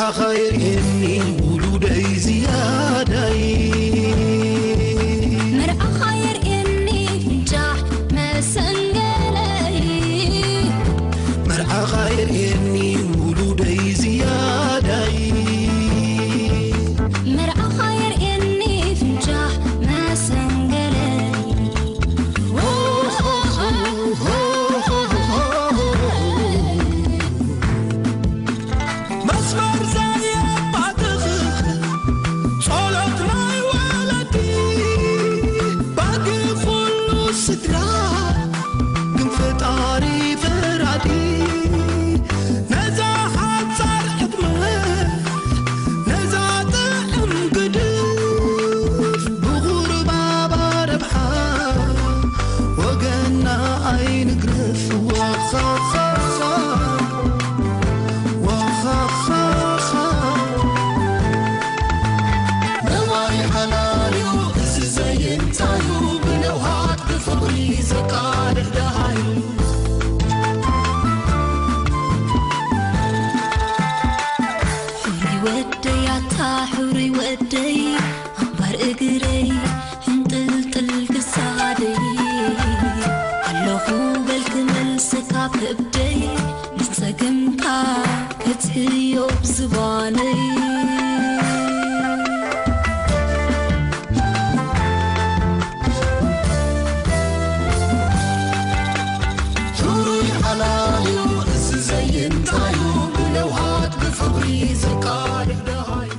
ኣኻይር እኒ ውሉደይ ዝያዳይ መርዓኻ የርእየኒ ፍንጫሕ መሰንገለይ መርዓኻ የርእየኒ ውሉደይ ዝያዳይ መርዓኻ የርእየኒ ፍንጫሕ መሰንገለይ መስመር ዘየማትኽ ጸሎት ናይ ወለዲ ባጊ ኩሉ ስድራ ግን ፈጣሪ ፈራዲ ነዛ ሓጻር ዕድመ ነዛ ጥዕም ግድፍ ብቑርባባ ረብሓ ወገና ኣይንግረፍ ዋኻኻኻ ዋኻኻኻ ነዋይ ሓላልዩ እዚ ዘይንታዩ ብነውሃት ብፍቕሪ ዘቃልዕ ደሃዩ ሕሩይ ወደይ ኣታ ሕሩይ ወደይ ኣንባር እግረይ ሕንጥልጥል ክሳደይ ኣለኹ በል ክመልሰካ ከብደይ ንጸገምካ ከጽህዮ ብዝባነይ ሕሩይ ሓላልዩ እዚ ዘይንታዩ ብለውሃት ብፍቕሪ ዘቃልዕ ደሃዩ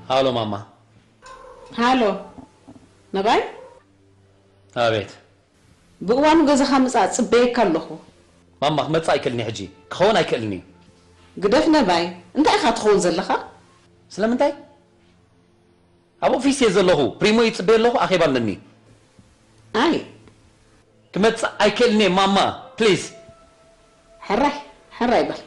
ሃሎ ማማ። ሃሎ ነባይ። ኣቤት። ብእዋኑ ገዛኻ ምጻእ ጽበየካ ኣለኹ። ማማ ክመጽእ ኣይክእልን ሕጂ ክኸውን ኣይክእልን እዩ። ግደፍ ነባይ፣ እንታይ ኢኻ ትኸውን ዘለኻ? ስለምንታይ? ኣብ ኦፊስ እየ ዘለኹ፣ ፕሪሞ ይጽበየ ኣለኹ፣ ኣኼባ ኣለኒ። ኣይ ክመጽእ ኣይክእልን እየ ማማ፣ ፕሊዝ። ሕራይ ሕራይ በል።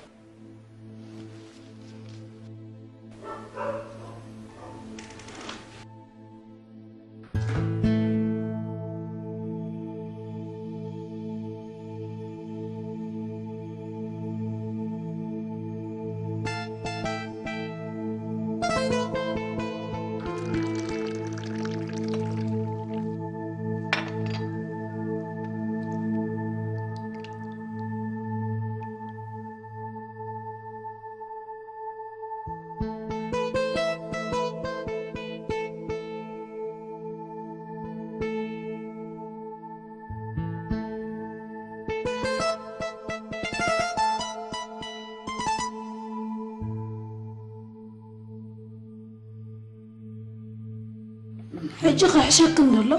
ሕጂ ክሕሸክን ዘሎ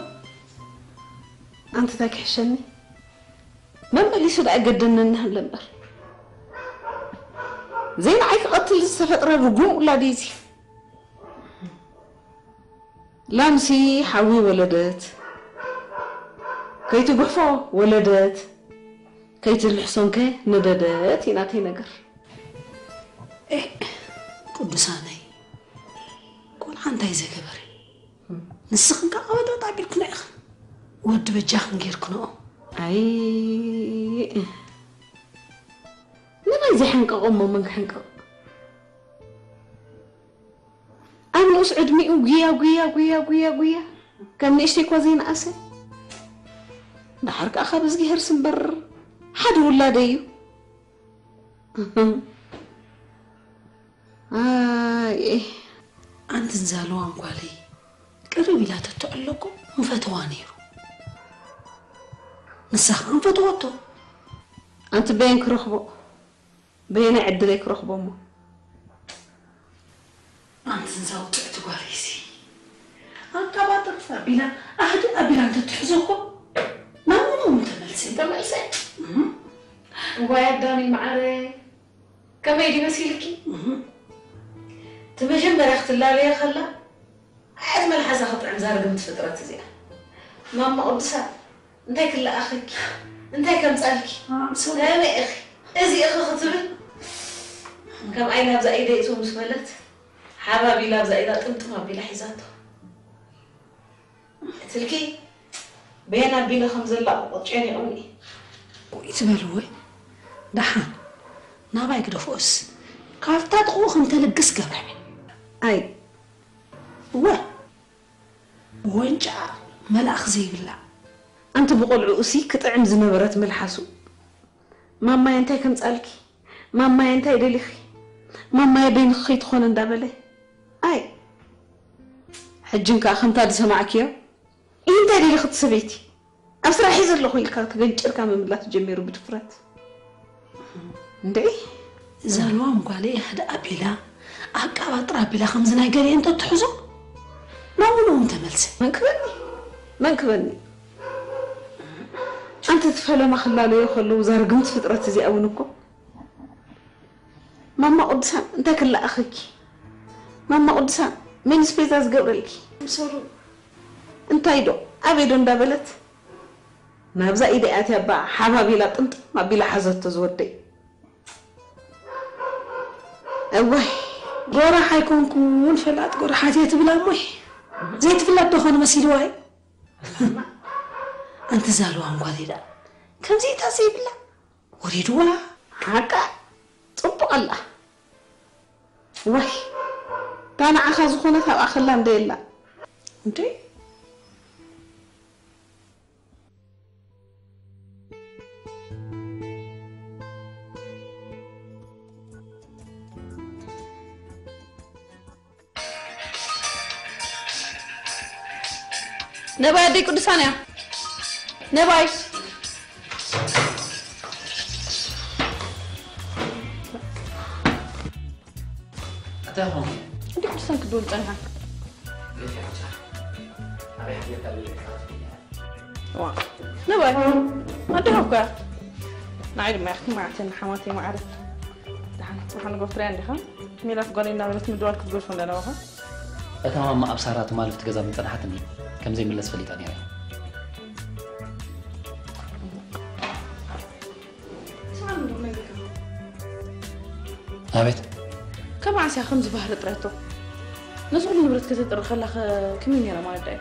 ኣንተ እንታይ ክሕሸኒ? መመሊሱ ደኣ ገደነኒ ሃለ እምበር። ዘይንዓይ ክቐትል ዝተፈጥረ ርጉም ውላድ እዩ እዚ። ላምሲ ሓዊ ወለደት፣ ከይትጉሕፎ ወለደት፣ ከይትልሕሶንከ ነደደት እዩ ናተይ ነገር። ኤ፣ ቅዱሳነይ፣ ቆልዓ እንታይ ዘገበረ? ንስኽን ከኣ ቀበጥበጥ ኣቢልክና ኢኽን። ወዲ በጃኽን ጌርክንኦ። ኣይ፣ ዘይሕንቀቕ እሞ መን ክሕንቀቕ? ኣብ ንኡስ ዕድሚኡ ጉያ ጉያ ጉያ ጉያ ጉያ ከም ንእሽተይ እኳ ዘይነኣሰ። ደሓር ከኣ ካብ እዝጊሄርስ እምበር ሓደ ውላደይ እዩ። ኣይ፣ ኣንትን ዛልዋ እንኳለይ ቅርብ ኢላ ተትዕሎ እኮ ምፈተዋ ነይሩ። ንሳ ከዓ ምፈተወቶ። ኣንቲ በየን ክረኽቦ? በየናይ ዕድለይ ክረኽቦ እሞ? ኣንትን ዛው ጥዕቲ ጓለይሲ ኣቃባጥርፍ ኣቢላ ኣህዲ ኣቢላ እንተትሕዞ እኮ ናብ ምኑ ምተመልሰ? ተመልሰ? እም። እዋይ ኣዳሚ መዓረ፣ ከመይ ድዩ መሲልኪ? እም። እቲ መጀመርያ ክትላለየ ከላ፣ ኣያት መልሓሳ ክጥዕም ዛርግምቲ ፍጥረት እዚኣ። ማማ ቅዱሳን፣ እንታይ ክለኣኸኪ? እንታይ ከምጻልኪ? ኣምሰሉ። ከመይ ኢኺ? እዚ ኢኺ ክትብል? ከም ኣይላ ኣብዛ ኢደይ እትው ምስ በለት፣ ሓባቢላ ኣብዛ ኢዳ ጥምጥም ኣቢላ ሒዛቶ። እትልኪ በየን ኣቢለ ከም ዘላቕቖ ጨኒቑኒ። ወይ ትበልዎ፣ ደሓን ናባይ ግደፎስ፣ ካብታ ጥቕኡ ከም ተልግስ ገብረ። ኣይ፣ እወ፣ ወንጫ መልኣኽ ዘይብላ። ኣንቲ ብቖልዕኡሲ ክጥዕም ዝነበረት መልሓሱ፣ ማማየ እንታይ ከምጻልኪ? ማማየ እንታይ ደሊኺ? ማማየ በይንኺ ከይትኾነ እንዳበለ። ኣይ፣ ሕጂ እንከኣ ከምታ ዝሰማዕክዮ፣ "ይህ እንታይ ደሊኺ እቲ ሰበይቲ? ኣብ ስራሕ እየ ዘለኹ" ኢልካ ተገንጭርካ ምምላስ ጀሚሩ ብድፍረት። እንዴ? ዛልዋም ጓለይ ሓደ ኣቢላ፣ ኣቃባጥራ ኣቢላ ከምዚ ናይ ገሊኤን ተትሕዞ፣ ናብኡ እውን ተመልሰ። መን ክበኒ? መን ክበኒ? ኣንቲ እቲ ፈለማ ክላለዮ ከለዉ፣ እዛ ርግምቲ ፍጥረት እዚኣ እውን እኮ፣ "ማማ ቅዱሳን፣ እንታይ ክለኣኸኪ? ማማ ቅዱሳን፣ መን ስፔዛ ዝገብረልኪ?" ምሰሉ፣ "እንታይ ዶ? ኣበይ ዶ?" እንዳበለት፣ ናብዛ ኢደይ ኣትያ፣ እባ ሓባቢላ ጥምጥም ኣቢላ ሓዘቶ ዝወደይ። እዋይ፣ ጎራሕ ኣይኮንኩን፣ ፈላጥ ጎራሓት እየ ትብላ እሞይ። ዘይትፍለጥ ዶ ኾን መሲልዋ እዩ? ኣንቲ ዛልዋ እንኳ ዜዳ፣ ከምዚ እታ ዘይብላ፣ ወሪድዋ። ሓቃ፣ ጽቡቕ ኣላ። ዋይ፣ እታ ንዓኻ ዝኾነት ኣብኣ ከላ እንደ የላ። እንዴ? ነባይ ኣደይ ቅዱሳን እያ። ነባይ። ኣታ ሆም። እንዴ ቅዱሳን ክድወል ጸንሓ። ገፊሕ ብቻ። ኣበይ ሓቢርካ ደሊኻ ትብል? ዋ፣ ነባይ፣ ኣዴኻ እኮ እያ። ንዓይ ድማ ያኽቲ መዓተኒ ሓማተይ መዓረ። ደሓን፣ ጽባሕ ንግሆ ትሪኣ እንዲኻ። ሜላት ጓለይ እናበለት ምድዋል ክትገድፎ እንዳነበኻ። እታ ማማ ኣብ ሳራ ትማል ኣብቲ ገዛ ምጸንሓትኒ፣ ከም ዘይምለስ ፈሊጣ ነይረ። ኣቤት። ከመዓስ እያ ከምዚ ባህሪ ጥራቶ? ነዚ ኩሉ ንብረት ከተጥሪ ከላ ከ ከመይ ነይራ ማለት ድዩ?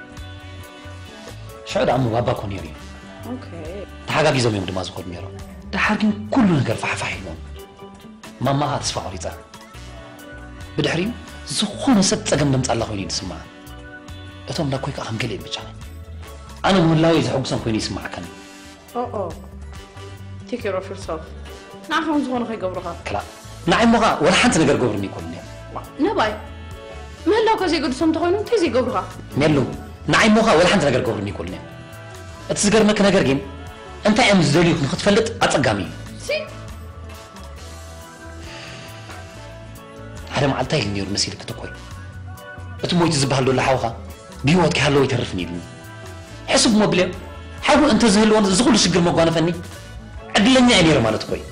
ሽዑ ደኣ እሞ ባባ እኮ ነይሩ እዩ። ኦኬ። ተሓጋጊዞም እዮም ድማ ዝኸዱ ነይሮም። ደሓር ግን ኩሉ ነገር ፋሕፋሕ ኢልዎም። ማማ ኸኣ ተስፋ ቆሪጻ። ብድሕሪኡ ዝኾነ ሰብ ጸገም ደምጻላ ኮይኑ እዩ ዝስምዓ። እቶም ዳኮይ ከኣ ከም ገለ እዮም ብቻ። ኣነ ምህላወይ ዘሐጉሶም ኮይኑ ይስምዓካኒ። ኦ ኦ። Take care of yourself። ንዓኻ እውን ዝኾነ ከይገብሩኻ። ክላእ። ንዓይ እሞ ኸኣ ወላ ሓንቲ ነገር ገብሩኒ ኣይኮኑን እዮም። ነባይ። ምህላውካ ዘይገድሶም እንተኾይኑ እንታይ ዘይገብሩኻ? ሜሉ። ንዓይ እሞ ኸኣ ወላ ሓንቲ ነገር ገብሩኒ ኣይኮኑን እዮም። እቲ ዝገርመኪ ነገር ግን እንታይ እዮም ዝደልዩ ንኽትፈልጥ ኣጸጋሚ እዩ። ሲ። ሓደ መዓልቲ እንታይ ኢሉ ነይሩ መሲልኪ ትኮይ? እቲ ሞይቱ ዝበሃል ዘሎ ሓውኻ ብህይወት ክሃለወ ኣይተርፍን ኢሉኒ። ሕሱብ እሞ ብልዮ፣ ሓው እንተዝህልወን እዚ ኩሉ ሽግር መጓነፈኒ፣ ዕድለኛ እየ ነይረ ማለት እኮ እዩ።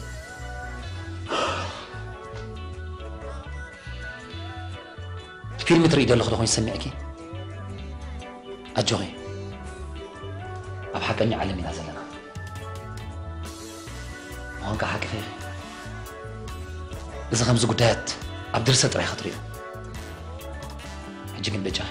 ፊልም ትርኢ ዘለኹ ዶ ኮይኑ ዝስምዕኪ? ኣጆኺ፣ ኣብ ሓቀኛ ዓለም ኢና ዘለና። ምዃንካ ሓቂኺ ኢኺ። እዚ ከምዚ ጉዳያት ኣብ ድርሰት ጥራይ ኢኻ ትሪኦ። ሕጂ ግን በጃኺ።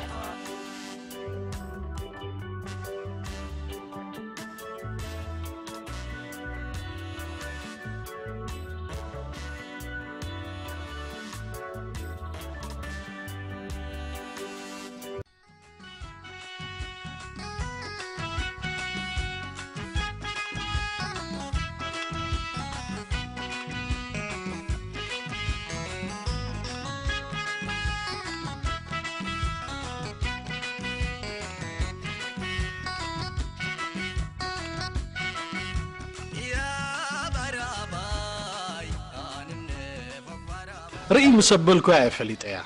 እይ ምስ ኣበልኩያ እየ ፈሊጠያ።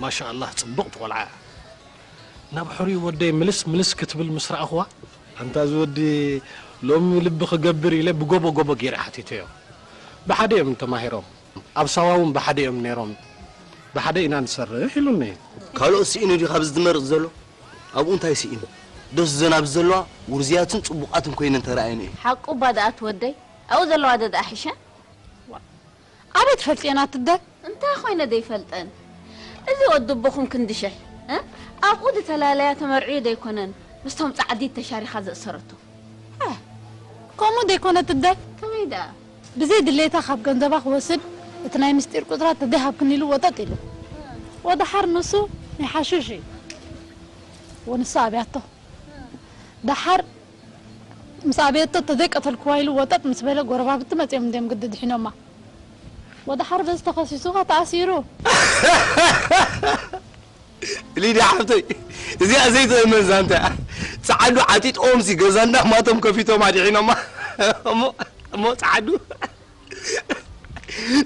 ማሻኣላህ ጽብቕቲ ቆልዓ እያ። ናብ ሕሩይ ወደይ ምልስ ምልስ ክትብል ምስ ረኣኹዋ፣ ኣንታ እዚ ወዲ ሎሚ ልቢ ክገብር ኢለ ብጎቦ ጎቦ ገይረ ሓቲተዮ። ብሓደ እዮም ተማሂሮም። ኣብ ሳዋ እውን ብሓደ እዮም ነይሮም። ብሓደ ኢና ንሰርሕ ኢሉኒ። ካልኦት ስኢኑ ድዩ ካብዚ ዝመርጽ ዘሎ? ኣብኡ እንታይ ስኢኑ? ዶስ እዘን ኣብዚ ዘለዋ ውርዝያትን ጽቡቓትን ኮይነን ተራእየን እየን። ሓቁ እባ ደኣ እቲ ወደይ ኣብኡ ዘለዋ ዶ ደኣ ሒሸን? ኣበይ ትፈልጥየን ኣቲ ኣደ? እንታይ ኮይነ ደይፈልጠን? እዚ ወዲ ኣቦኹም ክንዲ ሽሕ፣ እ? ኣብኡ ድተላለያ ተመርዕዩ ደይኮነን ምስቶም ጻዕዲት ተሻሪኻ ዘእሰረቶ። እ፣ ከምኡ ደይኮነ ኣቲ ኣደ? ከመይ ደኣ? ብዘይ ድሌታ ካብ ገንዘባ ክወስድ እቲ ናይ ምስጢር ቁጽራ ተደይሃብክኒ ኢሉ ወጠጥ ኢሉ። ወደሓር ንሱ ናይ ሓሽሽ እዩ። ወንሳ ኣብያቶ። ደሓር ምስ ኣበየቶ ተዘይቀተልክዋ ኢሉ ወጠጥ ምስ በለ ጎረባብቲ መጺኦም እንድዮም ግዲ ድሒኖማ። ወደሓር በዚ ተኸሲሱ ኸ ተኣሲሩ። ሊድያ ሓፍተይ፣ እዚኣ ዘይትእመን ዛንታ እያ። ጸዓዱ ዓጢጦምሲ ገዛ እንዳ ማቶም ከፊቶም ኣድሒኖማ። እሞ እሞ ጸዓዱ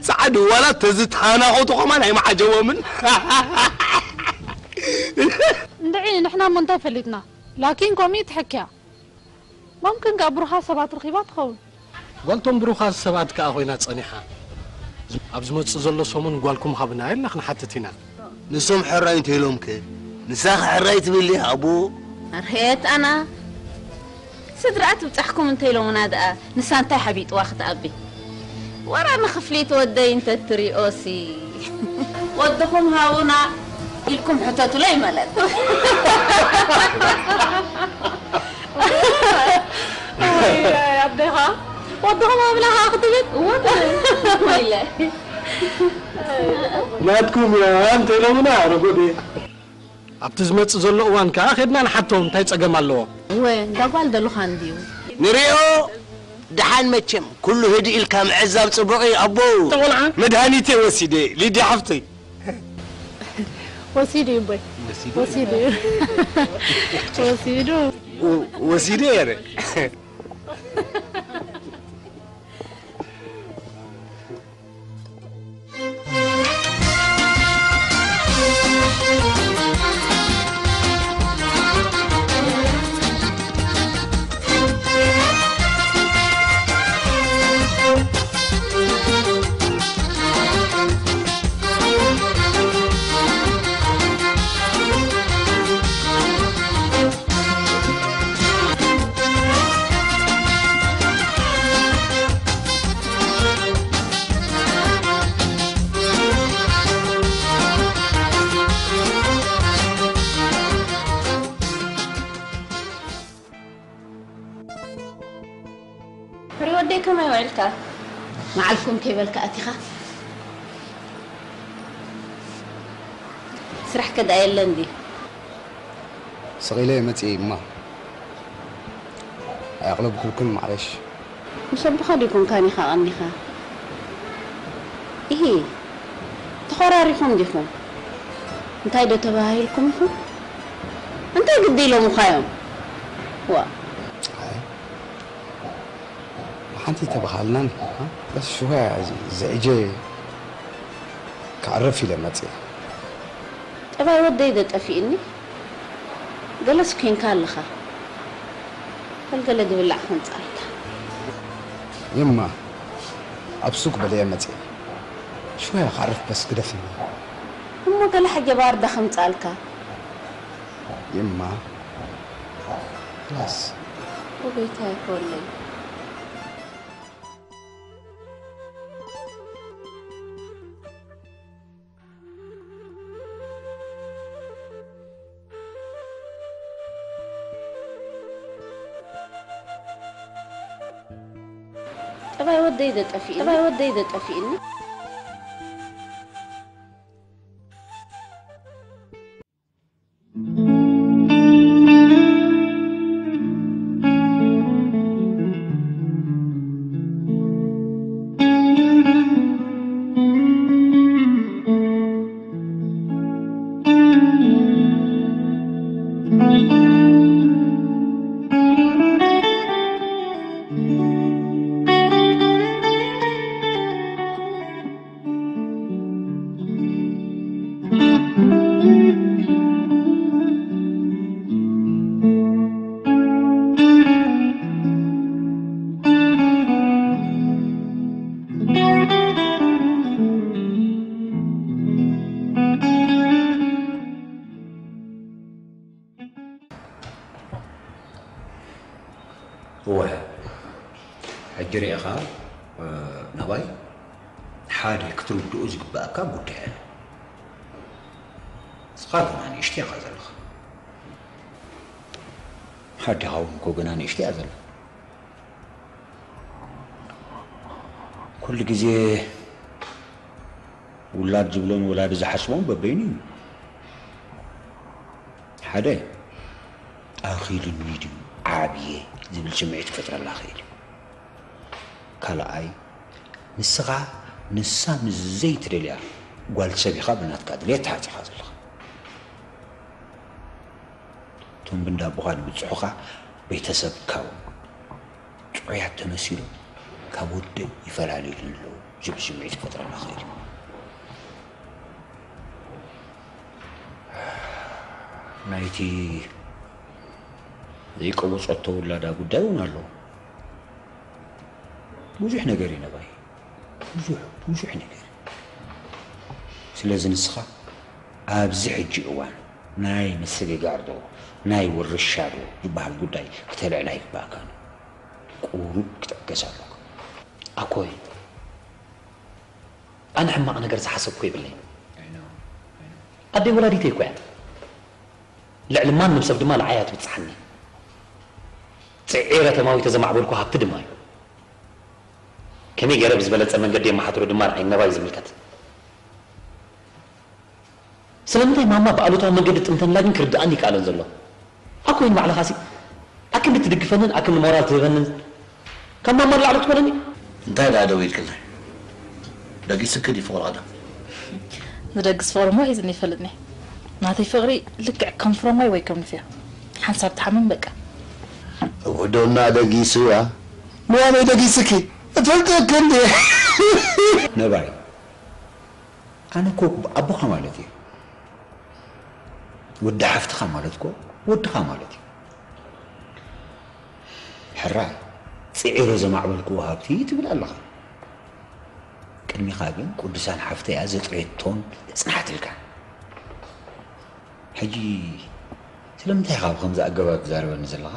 ጸዓዱ ዋላ ተዝተሃናኸቱ ከማን ኣይመዓጀቦምን። እንድዒ ንሕና እሞ እንታይ ፈሊጥና? ላኪን ከምኡ እዩ ትሕክያ። መምክን ከኣ ብሩኻት ሰባት ረኺባ ትኸውን። ጓልቶም ብሩኻት ሰባት ከኣ ኮይና ጸኒሓ። ኣብ ዝመጽእ ዘሎ ሰሙን ጓልኩም ሃብና ኢልና ክንሓትት ኢና። ንሶም ሕራይ እንተ ኢሎምከ? ንሳኸ ሕራይ ትብል ዲኻ ኣቦ? ኣርህየት ኣና ስድራ ትብጻሕኩም እንተ ኢሎምና ደኣ ንሳ እንታይ ሓቢጥዋ ክትኣቢ? ወረ ንኽፍሊት ወደይ እንተ ትሪኦሲ ወድኹም ሃቡና ኢልኩም ሕተቱለይ ማለት። ኣዴኻ ወድኹም ኣብላኻ ክትብል እወ ትብል ኢለ ናትኩም እያ እንተ ኢሎምና ረጎዴ ኣብቲ ዝመጽእ ዘሎ እዋን ከኣ ኬድና ንሓቶም እንታይ ጸገም ኣለዎ። እወ እንዳ ጓል ደሉኻ እንድዩ። ንሪኦ ደሓን መቸም ኩሉ ህድእ ኢልካ ምዕዛብ ጽቡቕ እዩ ኣቦ። ተቆልዓ መድሃኒተይ ወሲደ ሊዲ ሓፍተይ። ወሲዱ እዩ ቦይ ወሲዱ እዩ ወሲዱ ወሲደ የረ ሕሪ ወደይ ከመይ ውዕልካ? መዓልኩም ከይበልካ ኣቲኻ? ስራሕ ከ ደኣ የለን ድዩ? ስቕ ኢለ እየ መጺኤ እማ። ኣየቕለብኩልክን ማዕለሽ። ምስ ኣቦኻ ዲኹም ካኒኻ ቀኒኻ? ኢሂ፣ ተኾራሪኹም ዲኹም? እንታይ ዶ ተባሃሂልኩም ኢኹም? እንታይ ግዲ ኢሎምኻ እዮም? ዋእ። ኣይ፣ ሓንቲ ኣይተባሃልናን፣ እ? በስ ሽሆያ እዚ ዘዕጀ ክዕርፍ ኢለ መጽየ። ጠባይ ወደይ ዶ ጠፊእኒ? ገለስ ኬንካ ኣለኻ። ገልገለ ድብላዕ ከምጽኣልካ። የማ፣ ኣብ ሱቅ በለየ መጽየ። ሽሆያ ክዕርፍ በስ ግደፍኒ። እሞ ገለ ሓጀባ ኣርዳ ከምጽኣልካ። የማ፣ ኸላስ። ወገይታይ ኮለይ። ጠባይ ወደይ ዶ ጠፊእኒ? ጠባይ ወደይ ዶ ጠፊእኒ? እወ፣ ሕጂ ርኢኻ፣ እ፣ ናባይ ሓደ ክትርድኦ ዝግብኣካ ጉዳይ ኣሎ። ንስኻ ግና ንእሽተይ ኢኻ ዘለኻ። ኣዴኻ እውን እኮ ግና ንእሽተይ እያ ዘላ። ኩሉ ግዜ ውላድ ዝብሎን ወላዲ ዝሓስቦን በበይኑ እዩ። ሓደ፣ ኣኺሉኒ ድዩ ዓብየ ዝብል ስምዒት ክፈጥረላ ይኽእል እዩ። ካልኣይ፣ ንስኻ ንሳ ምስ ዘይትደልያ ጓል ሰብ ኢኻ ብናትካ ድሌት ተሓጺኻ ዘለኻ። እቶም ብንዳቦኻ ዝብጽሑኻ ቤተሰብካ እውን ጥዑያት ተመሲሎም ካብ ወደይ ይፈላልዩኒ ኣለዉ ዝብል ስምዒት ክፈጥረና ይኽእል እዩ። ናይቲ ዘይቀበጸቶ ውላዳ ጉዳይ እውን ኣሎ። ብዙሕ ነገር እዩ ነባይ፣ ብዙሕ፣ ብዙሕ ነገር። ስለዚ ንስኻ ኣብዚ ሕጂ እዋን ናይ ምስግጋር ዶ ናይ ውርሻ ዶ ዝበሃል ጉዳይ ክተልዕል ኣይግባእካን። ቁሩብ ክትዕገስ ኣለካ። ኣኮይ፣ ኣነ ሕማቕ ነገር ዝሓሰብኩ የብለይን። ኣደይ ወላዲተይ እኮ እያ። ልዕሊ ማንም ሰብ ድማ ንዓይ እያ ትብጽሓኒ። ጽዒረ ተማዊተ ዘማዕበልኩ ሃብቲ ድማ እዩ። ከመይ ገይረ ብዝበለጸ መንገዲ የመሓድሮ ድማ ንዓይ ነባይ ዝምልከት። ስለምንታይ ማማ ብኣሉታዊ መንገዲ ጥምተንላ ግን ክርድኣኒ ይከኣለን ዘሎ? ኣኮይን ባዕልኻሲ ኣክንዲ ትድግፈንን ኣክንዲ ሞራል ትህበንን ካብ ማማ ንላዕሊ ክትኮነኒ? እንታይ ደኣ ደው ኢልክለይ? ደጊስኪ ድዩ ፍቕሪ ቀደም? ዝደግስ ፍቕሪ እሞ ሒዝኒ ይፈልጥኒ። ናተይ ፍቕሪ ልክዕ ከም ፍረማይ ወይ ከም ንፍዮ። ሓንሳብ ትሓምም በቃ። ወዶና ደጊስዋ። ንዋመይ ደጊስኪ? እፈልጠኪ እንዴ? ነባይ፣ ኣነ እኮ ኣቦኻ ማለት እየ። ወዲ ሓፍትኻ ማለት እኮ ወድኻ ማለት እዩ። ሕራይ፣ ጽዒረ ዘማዕበልክዎ ሃብቲ ትብል ኣለኻ። ቅድሚኻ ግን ቅዱሳን ሓፍተያ ዘጥረየቶን ዘጽንሓትልካ። ሕጂ ስለምንታይ ኢኻ ብኸምዚ ኣገባብ ትዛረበኒ ዘለኻ?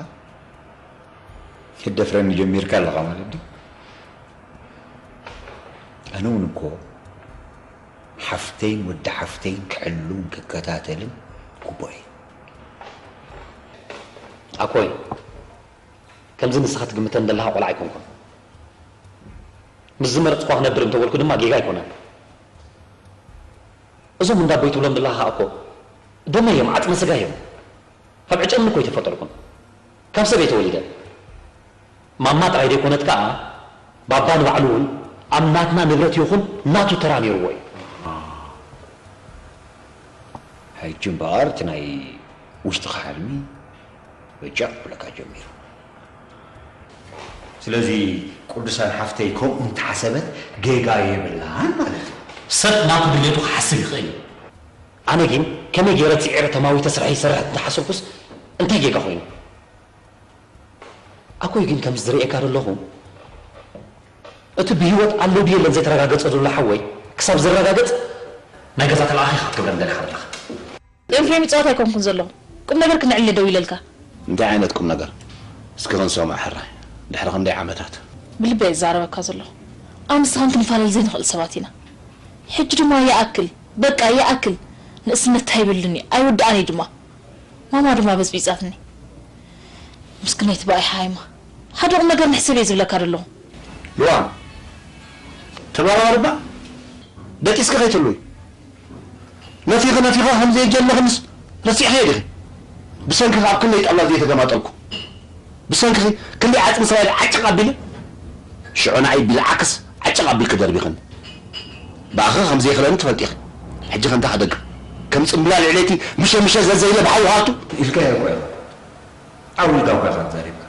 ክትደፍረኒ ጀሚርካ ኣለኻ ማለት ድዩ? ኣነ እውን እኮ ሓፍተይን ወዲ ሓፍተይን ክሕሉን ክከታተልን ግቡእ እዩ። ኣኮይ፣ ከምዚ ንስኻ ትግምተን ዘለኻ ቆልዓ ኣይኮንኩን። ምስ ዝመረጽኳ ክነብር እንተበልኩ ድማ ጌጋ ኣይኮነን። እዞም እንዳ ኣቦይ ትብሎም ዘለኻ እኮ ደመይ እዮም፣ ዓጽመ ስጋ እዮም። ካብ ዕጨም እኮ ኣይተፈጠርኩን። ካብ ሰብ እየ ተወሊደ። ማማ ጥራይ ዘይኮነት ከኣ፣ ባባ ንባዕሉ እውን ኣብ ናትና ንብረት ይኹን ናቱ ተራ ነይርዎ እዩ። ሕጂ እምበኣር እቲ ናይ ውሽጥኻ ሕልሚ በጃ ክብለካ ጀሚሩ። ስለዚ ቅዱሳን ሓፍተይ ከምኡ እንተሓሰበት ጌጋ የብላን ማለት እዩ። ሰብ ናቱ ድሌቱ ክሓስብ ይኽእል እዩ። ኣነ ግን ከመይ ገይረ ጽዒረ ተማዊተ ስራሕ ይሰርሕ እንተሓሰብኩስ እንታይ ጌጋ ኮይኑ? ኣኮይ ግን ከምዚ ዝርእየካ ዘለኹ እቲ ብህይወት ኣሎ ድዩ የለን ዘይተረጋገጸ ዘሎ ሓወይ ክሳብ ዝረጋገጽ ናይ ገዛ ተለኣኺ ኢኻ ክትገብረኒ ደሊኻ ዘለኻ። ኤፍሬም፣ ጸወታ ኣይኮንኩን ዘለኹ። ቁም ነገር ክነዕልል ደው ኢለልካ። እንታይ ዓይነት ቁም ነገር? እስኪ ክንሰምዖ ሕራይ። ድሕሪ ክንደይ ዓመታት? ብልቢ እየ ዝዛረበካ ዘለኹ። ኣነ ንስኻን ክንፈላለ ዘይንኽእል ሰባት ኢና። ሕጂ ድማ ይኣክል፣ በቃ ይኣክል። ንእስነት ኣይብልን እዩ፣ ኣይውድኣን እዩ ድማ። ማማ ድማ በጽቢጻትኒ። ምስክነይቲ ብኣይ ሓይማ። ሓደ ቁም ነገር ንሕሰብ እየ ዝብለካ ዘለኹ። ልዋም፣ ተባራባሪ እባ ደቂስኪ ከይትህልዊ። ነፊኺ ነፊኺ ከም ዘየጀለኽንስ ረሲዕኽዮ ዲኺ? ብሰንክኺ ኣብ ክንደይ ጣውላ ዘይተገማጠልኩ። ብሰንክኺ ክንደይ ዓጽሚ ሰብኣይ ዓጭቕ ኣቢለ። ሽዑ ንዓይ ብዝዓክስ ዓጭቕ ኣቢልኪ ደርቢኽኒ። ብኣኺ ከም ዘይኽለኒ ትፈልጢ ኢኺ። ሕጂ ከ እንታይ ክደግም? ከም ጽምብላሊዕ ለይቲ ምሸ ምሸ ዘዘይለ ብሓዊ ሃቱ ኢልካዮ እኮ ኢኻ። ዓው ኢልካ እኮ ኢኻ ተዛሪብካ።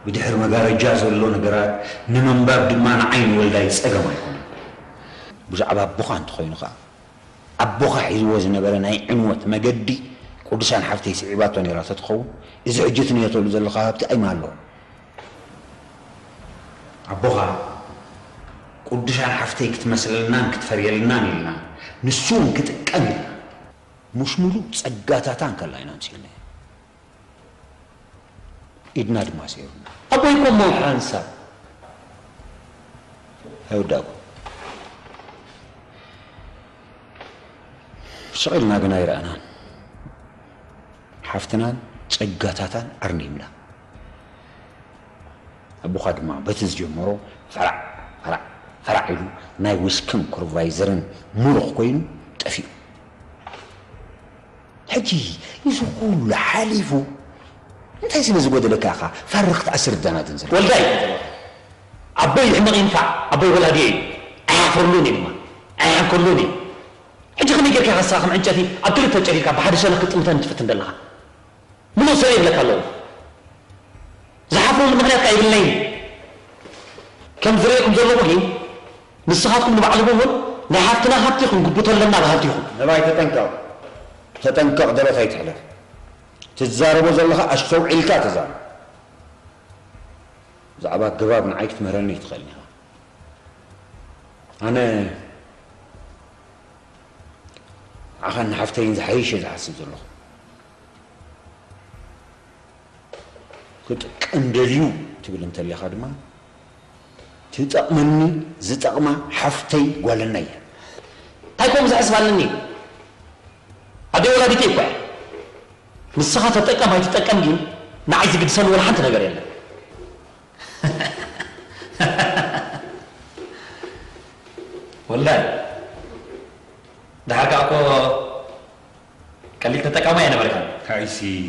ብድሕሪ መጋረጃ ዘሎ ነገራት ንምንባብ ድማ ንዓይ ንወልዳይ ጸገም ኣይኮነን። ብዛዕባ ኣቦኻ እንተኾይኑ ኸኣ፣ ኣቦኻ ሒዝዎ ዝነበረ ናይ ዕንወት መገዲ ቅዱሳን ሓፍተይ ስዒባቶ ነይራ ተትኸውን፣ እዚ ሕጂ ትንየተሉ ዘለኻ ሃብቲ ኣይምሃለዎን። ኣቦኻ ቅዱሳን ሓፍተይ ክትመስለልናን ክትፈርየልናን ኢልና፣ ንሱ እውን ክጥቀም ኢልና፣ ምስ ሙሉእ ጸጋታታ እንከላ ኢና ኣምጺእናዮ። ኢድና ድማ ሰይሩና። ኣቦይ እኮ እሞ ሓንሳብ ኣይወዳእኩ። ስቕ ኢልና ግን ኣይረኣናን። ሓፍትናን ጸጋታታን ኣርኒምና። ኣቦኻ ድማ በቲ ዝጀመሮ ፈራዕ፣ ፈራዕ፣ ፈራዕ ኢሉ ናይ ዊስክን ኮርቫይዘርን ምሩኽ ኮይኑ ጠፊኡ። ሕጂ እዚ ኩሉ ሓሊፉ እንታይ ስለ ዝጎደለካ ኢኻ ፋርኽ ክትኣስር ደናድን ዘሎ? ወልዳይ፣ ኣቦይ ሕመቕ ይንፋዕ፣ ኣቦይ ወላዲ እዩ። ኣይሓፍረሉን እዩ ድማ ኣይሓንከሉን እዩ። ሕጂ ከመይ ጌርካ ኢኻ ንስኻ ከም ዕንጨቲ ኣብ ክልተ ጨፊልካ ብሓደ ሸነኽ ክትጥምተኒ ትፍትን ዘለኻ? ምሉእ ስረ ይብለካ ኣለኹ። ዝሓፍረሉ ምኽንያት ከኣ የብለይን። ከም ዝርእየኩም ዘለኹ ግን ንስኻትኩም ንባዕልኹም እውን ናይ ሓፍትና ሃብቲ ክንግብቶ ኣለና በሃልቲ ኢኹም። ነባይ ተጠንቀቕ። ተጠንቀቕ፣ ደረት ኣይትሕለፍ። ትዛረቦ ዘለኻ ኣስተውዒልካ ተዛረብ። ብዛዕባ ኣገባብ ንዓይ ክትምህረኒ ኣይትኽእልን ኢኻ። ኣነ ንዓኻን ንሓፍተይን ዝሓይሽ እየ ዝሓስብ ዘለኹ። ክጥቀም ደልዩ ትብል እንተሊኻ ድማ ትጠቕመኒ ዝጠቕማ ሓፍተይ ጓለና እያ። እንታይ ከምኡ ዝሕስብ ኣለኒ? ኣደይ ወላዲተይ እኳ እያ። ንስኻ ተጠቀም ኣይትጠቀም ግን ንዓይ ዝግድሰኒ ወላ ሓንቲ ነገር የለን። ወላይ፣ ደሓር ከኣ እኮ ቀሊል ተጠቃማይ ኣይነበርካን። I see።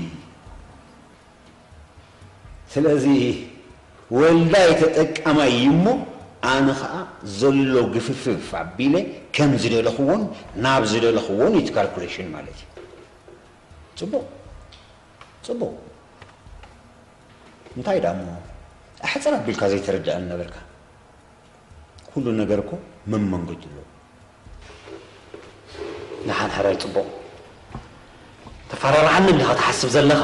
ስለዚ ወልዳይ ተጠቃማይ እዩ እሞ ኣነ ኸኣ ዘሎ ግፍፍፍ ኣቢለ ከም ዝደለኽዎን ናብ ዝደለኽዎን እዩ እቲ ካልኩሌሽን ማለት እዩ። ጽቡቕ፣ ጽቡቕ። እንታይ ደኣ እሞ ኣሕጽር ኣቢልካ ዘይተረድኣኒ ነበርካ? ኩሉ ነገር እኮ መመንገዲ ኣለዎ። ንሓን ሕራይ ጽቡቕ። ተፈራርሓኒ እንዲኻ ትሓስብ ዘለኻ፣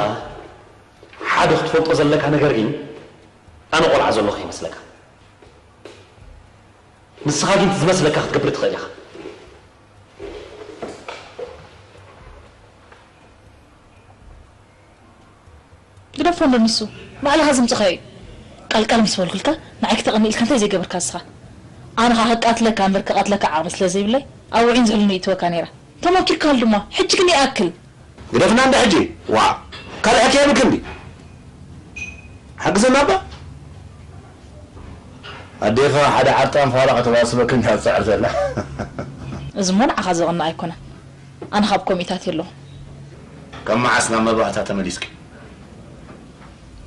ሓደ ክትፈልጦ ዘለካ ነገር ግን ኣነ ቆልዓ ዘለኹ ይመስለካ። ንስኻ ግን ዝመስለካ ክትገብር ትኽእል ኢኻ። ግደፎ እንዶ ንሱ ባዕልኻ ዝምፅኻዮ እዩ። ቃልቃል ምስ በልኩልካ ንዓይ ክተቐኒ ኢልካ እንታይ ዘይገበርካ ንስኻ? ኣነ ኸዓ ክቃትለካ እምበር ክቐትለካ ዓቕሚ ስለ ዘይብለይ ኣብ ውዒን ዝሕሉን ይእትወካ ነይረ። ተመኪርካሉ ድማ ሕጂ ግን ይኣክል። ግደፍና እንዳ ሕጂ። ዋእ ካልእ ሕቶ የብልክን ድዩ? ሓግዘና እባ። ኣዴኻ ሓደ ዓርጣም ፋራ ከተባስበክን እያ ትፅዕር ዘላ። እዚ እሞ ንዓኻ ዘቕንእ ኣይኮነን። ኣነ ካብ ኮሚታት የለኹን። ካብ መዓስ ናብ መባእታ ተመሊስኪ?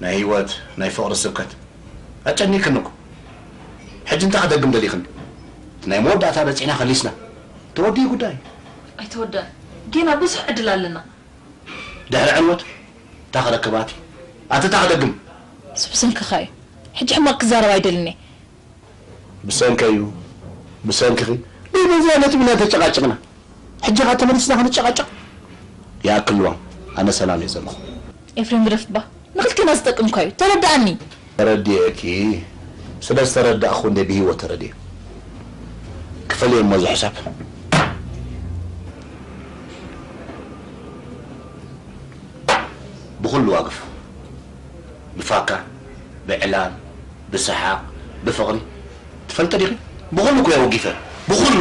ናይ ህይወት ናይ ፍቕሪ ስብከት ኣጨኒክኒ እኮ። ሕጂ እንታይ ክደግም ደሊኽኒ? እቲ ናይ መወዳእታ በፂሕና ከሊስና። ተወዲኡ ጉዳይ። ኣይተወደኣን። ጌና ብዙሕ ዕድል ኣለና። ድሕሪ ዕንወት እታ ክረክባቲ ኣቲ እታ ክደግም። እሱ ብሰንክኻ እዩ። ሕጂ ሕማቕ ክዛረብ ኣይደልን እየ። ብሰንከይ እዩ። ብሰንክኺ። ደይ በዚኣ ነጥቢ ኢና ተጨቃጭቕና። ሕጂ ኸዓ ተመሊስና ክንጨቃጨቕ? ይኣክል ልዋም፣ ኣነ ሰላም እየ ዘለኹ። ኤፍሬም ግደፍ እባ፣ ንኽልቴና ዝጠቅም እኳ እዩ፣ ተረድኣኒ። ተረዲኤኪ፣ ስለ ዝተረዳእኹ እንደ ብህይወት ተረዲኤ። ክፈልየ እሞ እዚ ሕሳብ። ብኹሉ ዋግፍ፣ ብፋካ፣ ብዕላል፣ ብሰሓቕ፣ ብፍቕሪ፣ ትፈልጢ ዲኺ? ብኹሉ እኮ እየ ወጊፈ። ብኹሉ።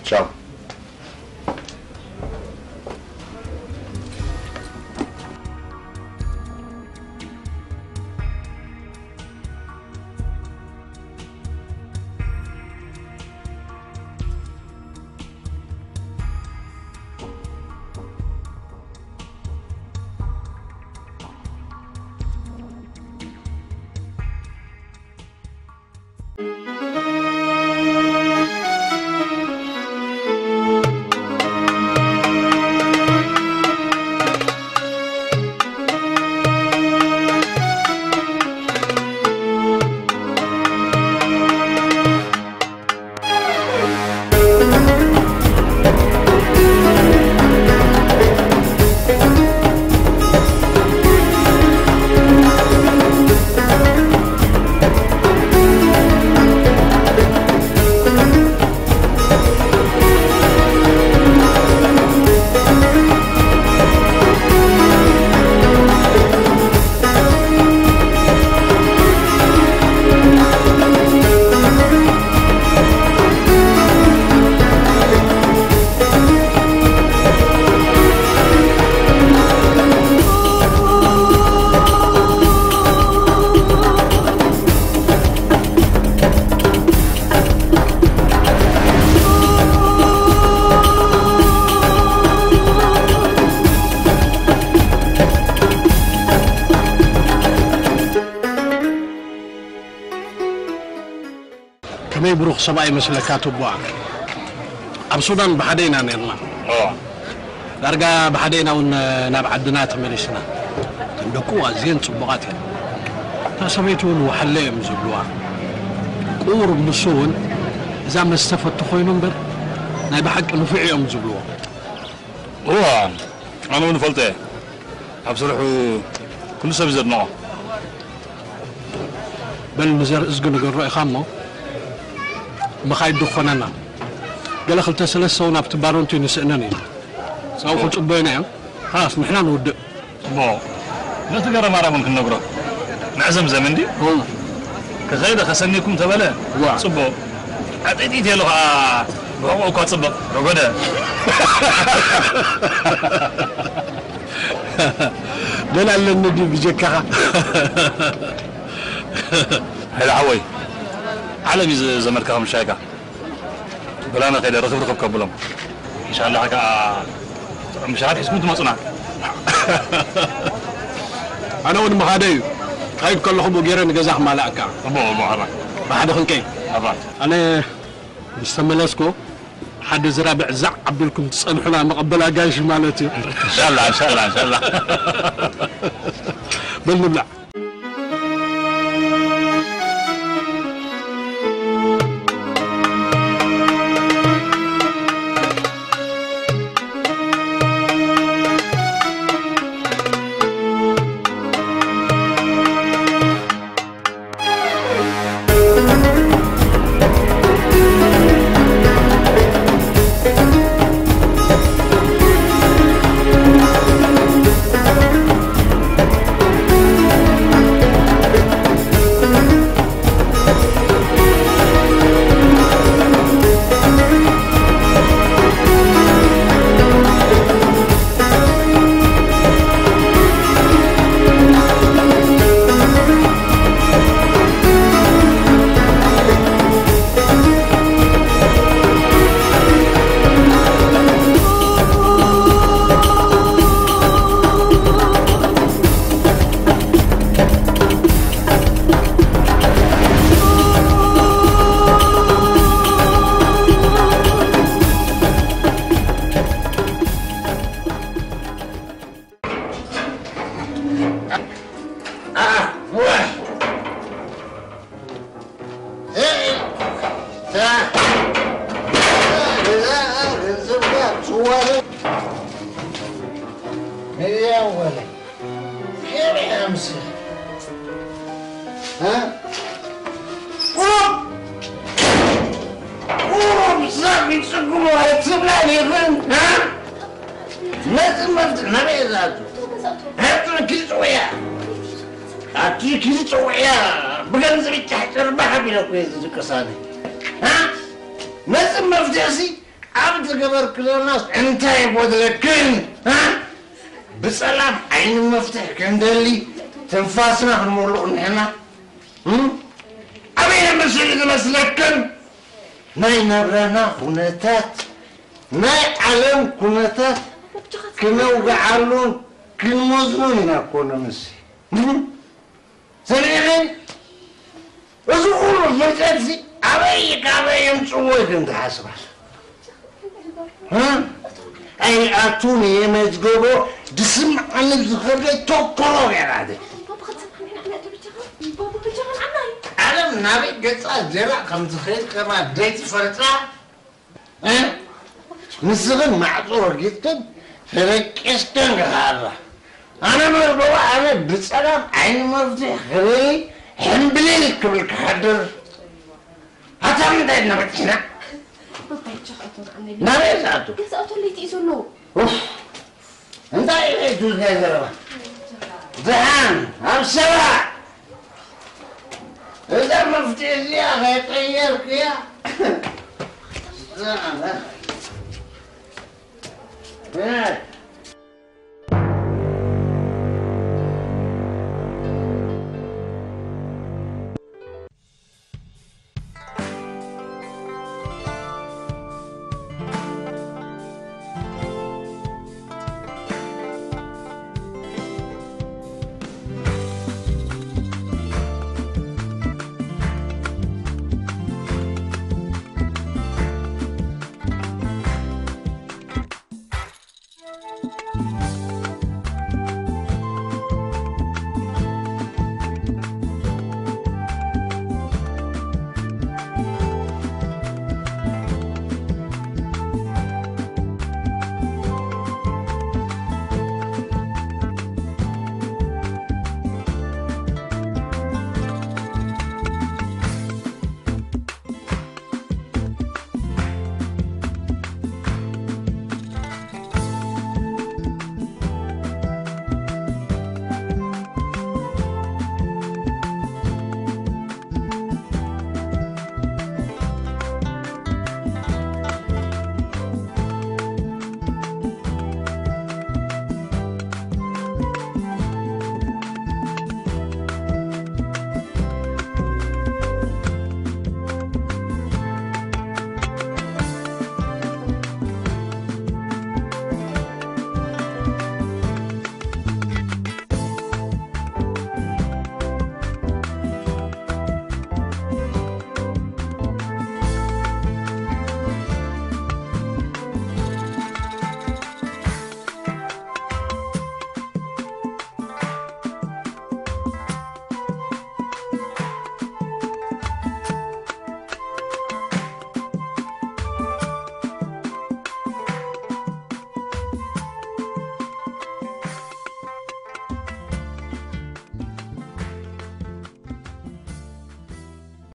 ቻው። ብሩኽ ሰብኣይ ይመስለካ ትቡኣ። ኣብ ሱዳን ብሓደ ኢና ነርና። ዳርጋ ብሓደ ኢና እውን ናብ ዓድና ተመሊስና። እተን ደቁ ኣዝየን ጽቡቓት እየን። እታ ሰበይቲ እውን ወሓለ እዮም ዝብልዋ። ቁሩብ ንሱ እውን እዛ መስተ ፈቱ ኮይኑ እምበር ናይ ብሓቂ ንፉዕ እዮም ዝብልዎ። እዋ፣ ኣነ እውን እፈልጦ እየ። ኣብ ስርሑ ኩሉ ሰብ እዩ ዘድንቖ። በል ንዘርእዝጊ ንገሮ ኢኻ እሞ መኻይድ ድኾነና። ገለ ክልተ ሰለስተ እውን ኣብቲ ባሮንቲ ንስእነን እዩ። ጸውሑ ጽቡቕ ኢና እዮም። ኻላስ ንሕና ንውድእ። ጽቡቕ። ነቲ ገረ ማርያም እውን ክንነግሮ። ንዕዘምዘም እንዲ? እዎ። ከኸይደ ከሰኒኩም ተበለ? እዋ። ጽቡቕ። ኣጢጢት የሉ ኸዓ ብሕቑ እኳ ጽብቕ። ረጎደ። ገለ ኣለኒ ድዩ ብጀካኻ? ሃይለ ሓወይ፣ ዓለም እዩ ዘመድካ ከም ሻይካ። በላና ከይደ ርኽብ ርኽብ ከብሎም። ኢንሻላህ ከኣ ጥዑም ምሻሓት ሒዝኩም ትመጹና። ኣነ እውን ምኻደ እዩ። ክኸይድ ከለኹ ብኡ ገይረ ንገዛ ክማላእካ። እሞ፣ እሞ፣ ሓባ። ብሓደ ክንከይድ። ሓባ። ኣነ ምስ ተመለስኩ ሓደ ዝራብዕ ዛዕ ኣቢልኩም ትጸንሑና መቐበል ኣጋይሽ ማለት እዩ። ኢንሻላህ፣ ኢንሻላህ፣ ኢንሻላህ። በል ንብላዕ። ቁሩብ ቁሩብ ሰብ ይጽግሞ ኣይትብላን ይኽን፣ እ? ነቲ መፍትሒ ናበይ እያ ዝኣቱ? ኣቲ ኪድ ጽውያ። ኣቲ ኪድ ጽውያ። ብገንዘብ ይጫሕጭር ባሕ ኣቢለ እኮ እየ ዝድቅስ ኣነ። እ? ነቲ መፍትሒ ሲ ኣብ ዝገበርክለናስ እንታይ ይጎድለክን? እ? ብጸላም ዓይኒ መፍትሒ ክንደሊ ትንፋስና ክንመልኦ ንሕና? እም? ኣበይ መሲሉ ዝመስለክን? ናይ ናብራና ኩነታት፣ ናይ ዓለም ኩነታት ክነውግዓሉን ክንመዝኖን ኢና እኮ ነምሲ። እም? ሰሚዕኺ? እዚ ኩሉ ፍልጠትሲ ኣበይ ካበይ የምጽዎ ኢልክን ትሓስባ? እ? ኣይኣቱን እየ መዝገቦ ድስምዓኒ ዝኸብደ ተኮሮ ገይራ። ዓለም ናበይ ገጻ ዜራ ከም ዝኸይድ ከማ ደይትፈልጣ፣ እ? ንስኽን ማዕጾ ረጊጽክን ፈረቂስክን ክኸኣላ። ኣነ መዝገቦ ኣነ ብጸላም ዓይኒ መፍትሕ ክብል ሕምብሊል ክብል ክሓድር። ኣታ ምንታይ ኢና በጺሕና? ባባ ይቻኽ ኣቶ ንዓመል። ናበይ ዝኣቱ? ገዛ ኣቶ ለይቲ እዩ ዘሎ። ኡፍ! እንታይ እዩ ለይቱ ዝገ ዘረባ? ደሓን፣ ኣብ ሰባ! እዛ መፍትሒ እዚኣ ከይቀየርክያ፣ ደሓን፣ እ?